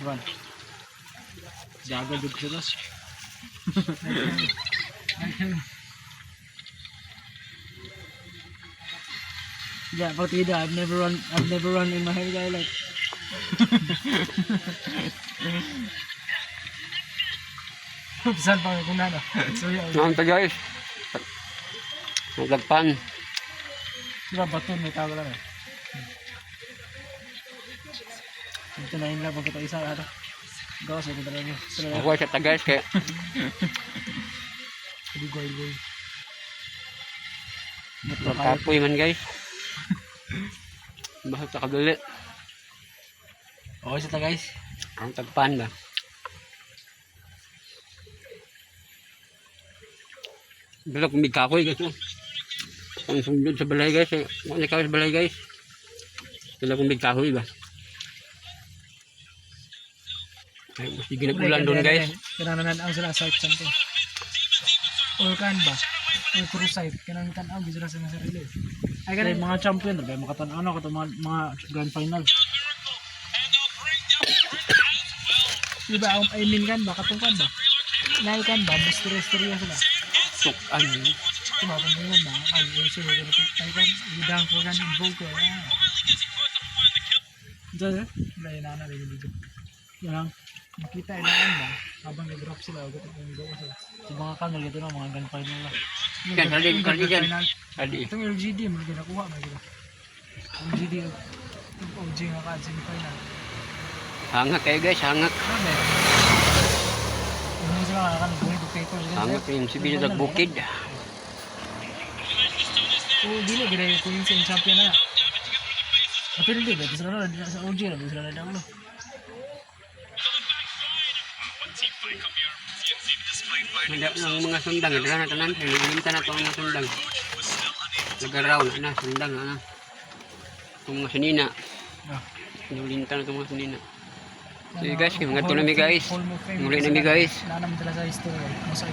Run. Jaga jug sila. Yeah, partida. I've never run in my entire life. Bisan pa kung ano. So yeah, Naon ta, guys. Nagpan. di ba baton may tawag lang eh. Ito na yun lang pagkita isa ata. Gawas ito talaga. Talaga. Ako sa ta, guys, kaya Hindi goy goy. kapoy man, guys. Basta ta kadali. Okay sa ta, guys. Ang tagpan ba. Bilog may kahoy, guys, no? Ang sundod sa balay, guys, eh. Wala na kahoy sa balay, guys. Sila kung may kahoy ba. Ay, mas di ginagulan doon, guys. Kanang ang sila site something. Or kan ba? Or through site. Kanang tan-aw sila sa mga sarili. Ay Kaya kanang mga champion, ba makatan ano kato mga grand final. Di ba ang I mean kan ba katong kan ba? Nay kan ba mystery sila. Tukan. Diba kung mo ba ang yung sila ganun ay kan idang ko kan invoke ko. Ah. Diyan eh. Wala yun na rin dito. Yan lang. Makita ilaan ba habang nag-drop sila o gatong go sila. Sa mga kanal ito na mga grand final na. Yan, hali, hali dyan. Final. Hali. Itong LGD mo nakuha man gila. LGD. Itong OG nga ka semifinal. Hangak kayo, guys, hangak. Ano ba? Yung sila nga kan buhay ko paper. Hangak yung si Bino nagbukid. Oo, dili gila yung Queens and champion na. Napildi ba sila na sa OG na sila na lang. Hindi ang mga sundang, dala na tanan, naglinta na to ang mga sundang. Nagaraw na na, sundang na na. Itong mga sinina. Ah. Nulinta na itong mga sinina. So guys, mga to na mi, guys. Hall of Fame. Muli na mi, guys. Naanaman sila sa history. Masa